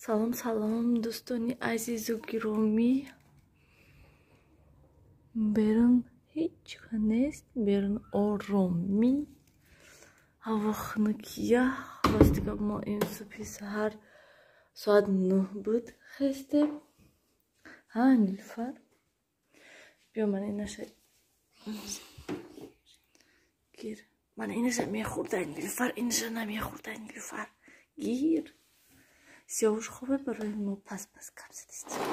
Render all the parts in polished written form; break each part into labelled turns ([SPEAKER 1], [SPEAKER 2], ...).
[SPEAKER 1] Салом, салом, дӯстони азизу гиромӣ. Берун ҳеҷ нест, берун оромӣ, ҳаво хунук, ях. Рости гап, мо ин субҳи саҳар соат 9 буд хестем. Ҳа, Нилуфар, биё, ман инаша гир. Ман инаша мехӯрда, Нилуфар, инаша намехӯрда. Нилуфар, гир. Сиёвуш хобе, барои мо пас пас гап задистем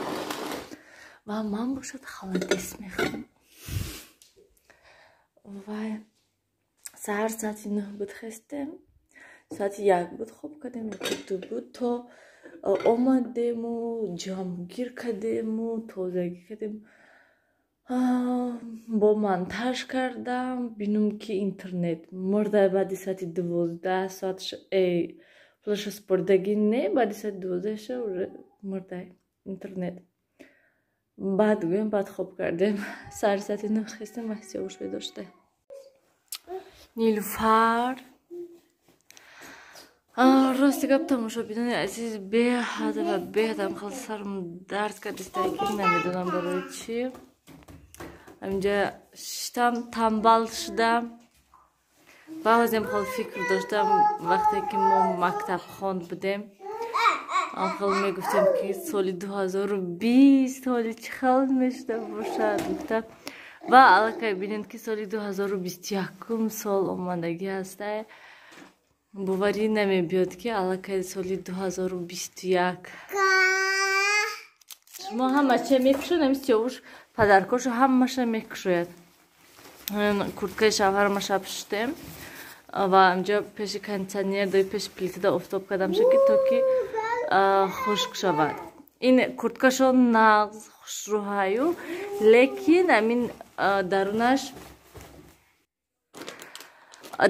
[SPEAKER 1] ва ман бошад холодец мехӯрам. Вай, саҳар соати 9 буд хестем, соати 1 буд хоб кардем, 2 буд то омадему, ҷамгир кардему, тозагӣ кардем, бо монтаж кардам. Бинум, ки интернет мурда. Баъди соати 12 соат пулаша спордагӣ не, баъди соати 12-ша уже мурда интернет. Баъд гӯем, баъд хоб кардем, саҳари соати 9 хестем ва Сиёвуш бедор шуда. Нилуфар, рости гап, тамошобинони азиз, беҳад ва беҳадам хел сарм дард кардиста, ки намедонам барои чӣ. Ҳаминҷа шиштам, тамбал шудам ва ҳозиам хел фикр доштам. Вақте ки мо мактабхон будем, хел мегуфтем, ки соли 2020 ҳоли чӣ хел мешуда бошад, гуфта. Ва аллакай бинед, ки соли 2021 сол омадагӣ ҳастай. Боварӣ намебиёд, ки аллакай соли 2021. Шумо ҳама чия мекушоед, ами Сиёвуш падаркошо ҳамаша мекушояд. Курткаи шавҳарама шаб шуштем ва инҷо пеши кондитсионер, пеши плитада офтоб кардамша, ки то ки хушк шавад. Ин курткашо нағз, хушрӯҳаю, лекин амин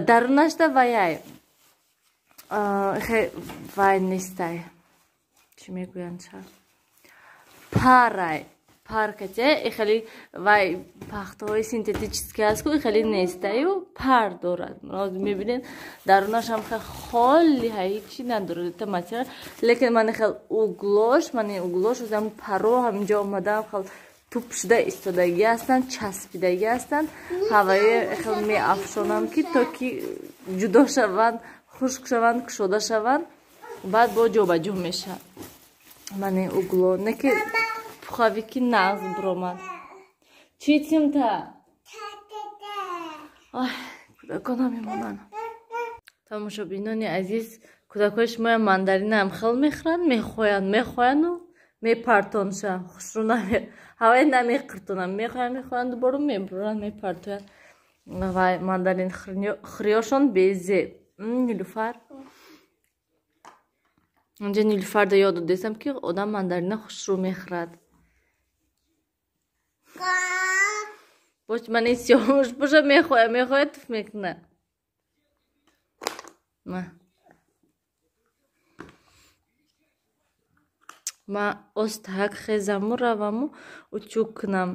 [SPEAKER 1] дарунашда ваяй вай нестай, чӣ мегӯянд, ша парай, пар кате хеле вай пахтаҳои синтетический ҳаст ку, хеле нестаю, пар дорад. Мебинед, дарунашам хел холли, ҳечи надорад та материал, лекин мани хел углош, мани углош озам паро ҳаминҷо омадаам, хел туп шуда истодагӣ ҳастанд, часпидагӣ ҳастанд. Ҳаваи хел меафшонам, ки то ки ҷудо шаванд, хушк шаванд, кушода шаванд, баъд бо ҷобаҷо мешавад. Мани угло не ки пуховики нағз биромад. Чӣ, тимта? Кӯдакон ҳамемонанд. Тамошобинони азиз, кӯдакҳои шумоям мандаринаам хел мехӯранд? Мехоянд, мехоянду мепартонша, хушрӯ ҳавай намеқиртонанд. Мехоянд, мехоянд, дуборо мебуранд, мепартоянд. Вай, мандарин хӯриёшон безеб. Нилуфар, инҷа Нилуфарда ёд додестам, ки одам мандарина хушрӯ мехӯрад. Бош, ман ин Сиёвуш боша, мехоя, мехоя, туф мекуна. Ма остаҳак хезаму раваму утюг кунам,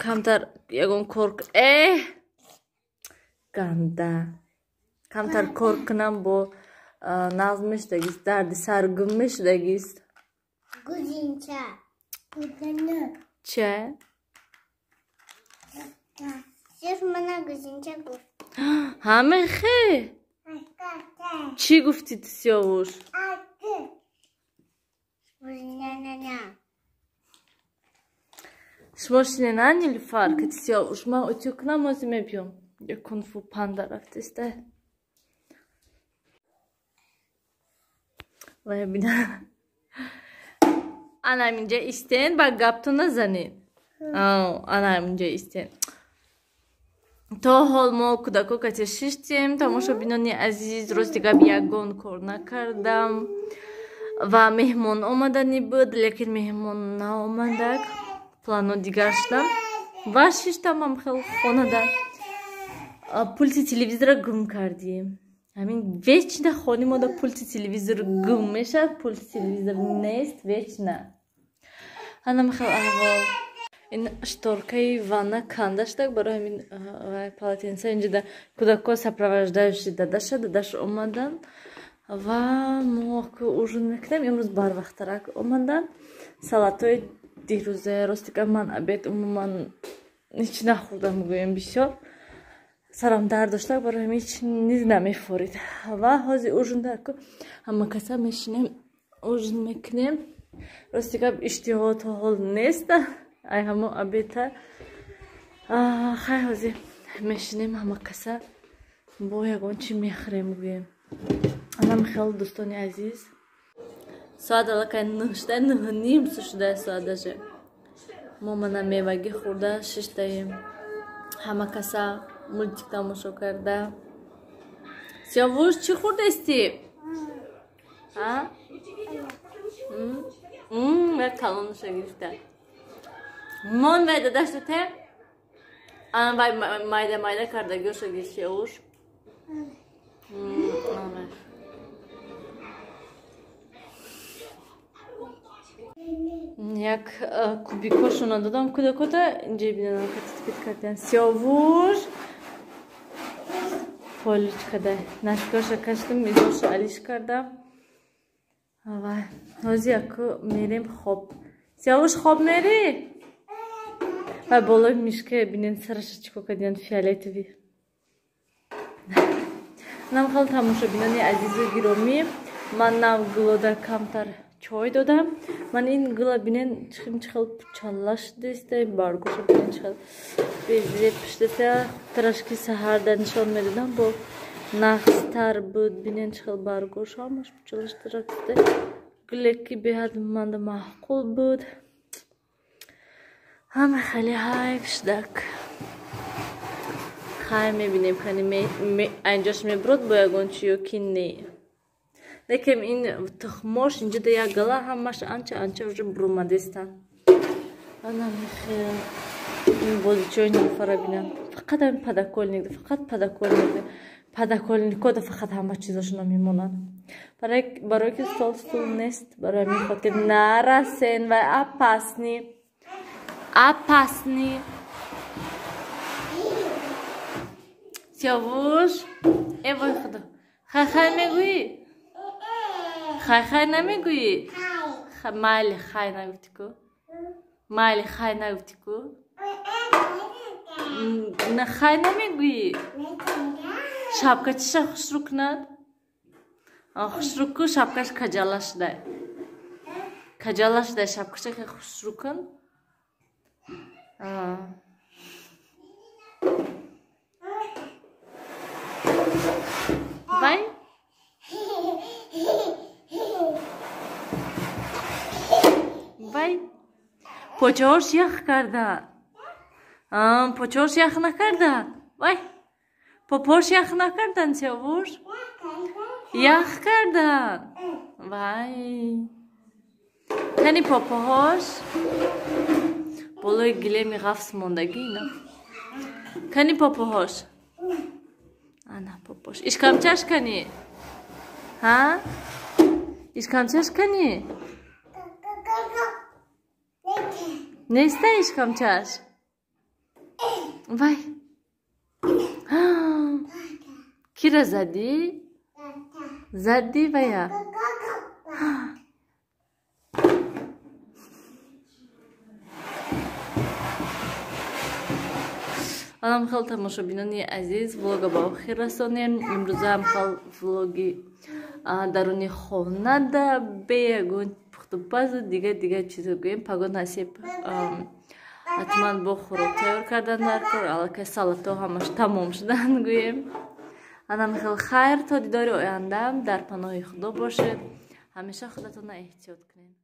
[SPEAKER 1] камтар ягон кор э ганда, камтар кор кунам, бо нағз мешудагист, дарди сар гум мешудагист. Че? Ҳамехе чӣ гуфтӣ ту, Сиёвуш? Шумо шинена, Нилуфар, кати Сиёвуш, ман утюг кунам, ҳозир мебиём. Я Кунфу Панда рафтеста. Вая бина, ана ҳаминҷа истен, ба гаптон назанед. Ана ҳаминҷа истен. То ҳол мо кӯдако кате шиштем. Тамошобинони азиз, рости гап, ягон кор накардам ва меҳмон омаданӣ буд, лекин меҳмон наомадак, плано дигар шудам ва шиштамам хел хонада. Пульти телевизора гум кардем. Ҳамин вечно хони мода пульти телевизор гум мешавад, пульти телевизор нест вечно. Ҳанам хел аҳвол. Ин шторкаи ванна канда шудак, барои ҳамин полотенца инҷода. Кӯдакҳо сопровождающий дадаша, дадаш омадан. Ва мо ку ужин мекунем. Имрӯз барвақттарак омадам. Салатҳои дирӯза, ростика ман обед умуман ҳеч нахӯрдам, гӯем бисёр сарам дард дошта, барои ҳамин ҳеч низ намефорид. Ва ҳозир ужин ку ҳама каса мешинем, ужин мекунем. Рости гап, иштиҳо то ҳол нест, ай ҳамо обеда. Хай, ҳозир мешинем ҳама каса, бо ягон чи мехӯрем, гӯем. Анам хел, дӯстони азиз, соат аллакай 9 шуда, 9:30 шуда соат даже. Мо мана мевагӣ хӯрда шиштаем, ҳама каса мультик тамошо карда. Сиёвуш, чӣ хӯрдаисти? Як калонаша гирифта мон, вай дадаштате, вай майда майда кардагиоша гирифт Сиёвуш. Як кубикошона додам кӯдакота, инҷа бинам катит кардан. Сиёвуш полич када, наскоша каштам, изоша алиш кардам. Ва ҳозир яку мерем хоб. Сиёвуш, хоб мерӣ? Ва болои мишка бинен, сараша чӣ кор кардиян, фиолетовый. Нам хел, тамошобинони азизу гиромӣ, ман нав гулода камтар чой додам. Ман ин гула бинен, чихел пучалла шудааста, баргоша бинен, чихел безеб шудааста. Хубтараш ки саҳарда нишон медодам, бо нағзтар буд. Бинен, чихел баргош ҳамаш пучалла шуда. Гуле ки беҳад манда маъқул буд, ҳама хеле ҳайф шудак. Хай, мебинем, кани айнҷош мебурод бо ягон чи ё ки не. Лекин ин тухмош инҷода як гала ҳамаш анча анча уже бурумадестанд. Анамихел ин бозичои нафара бинам, фақат ҳамин подоконник, фақат подоконник, подоконникода фақат ҳама чизошона мемонанд, барое ки стол стул нест. Барои ҳамин хотир нарасен, вай опасный, опасный. Сиёвуш, э вой худо, хай хай мегӯӣ? Хай хай намегӯӣ? Майли, хай нагуфтӣ ку, майли, хай нагуфтӣ ку, хай намегӯӣ? Шапка чиша хушрӯ кунад, хушрӯ ку, шапкаш каҷала шудай, каҷала шудай, шапкаша хе хушрӯ кун. Вай, вай, почаҳош ях карда, почаҳош ях накарда, вай, попош ях накардан, Сиёвуш, ях кардан. Вай, кани попоҳош? Болои гилеми ғафс мондагӣ ина. Кани попоҳош? Ана попош. Ишкамчаш кани? Ҳа, ишкамчаш кани? Неста ишкамчаш. Вай, кира задӣ? Задӣ вая? Анам хел, тамошобинони азиз, влога ба охир расонем. Имрӯзаам хел влоги даруни хонада, бе ягон пухтупазу дига дига чизо гӯем. Паго насиб ҳатман бо хӯрок тайёр кардан дар кор, аллакай салатҳо ҳамаш тамом шудан, гӯем. Анам хел, хайр, то дидори оянда, дар паноҳи Худо бошед, ҳамеша худатонро эҳтиёт кунед.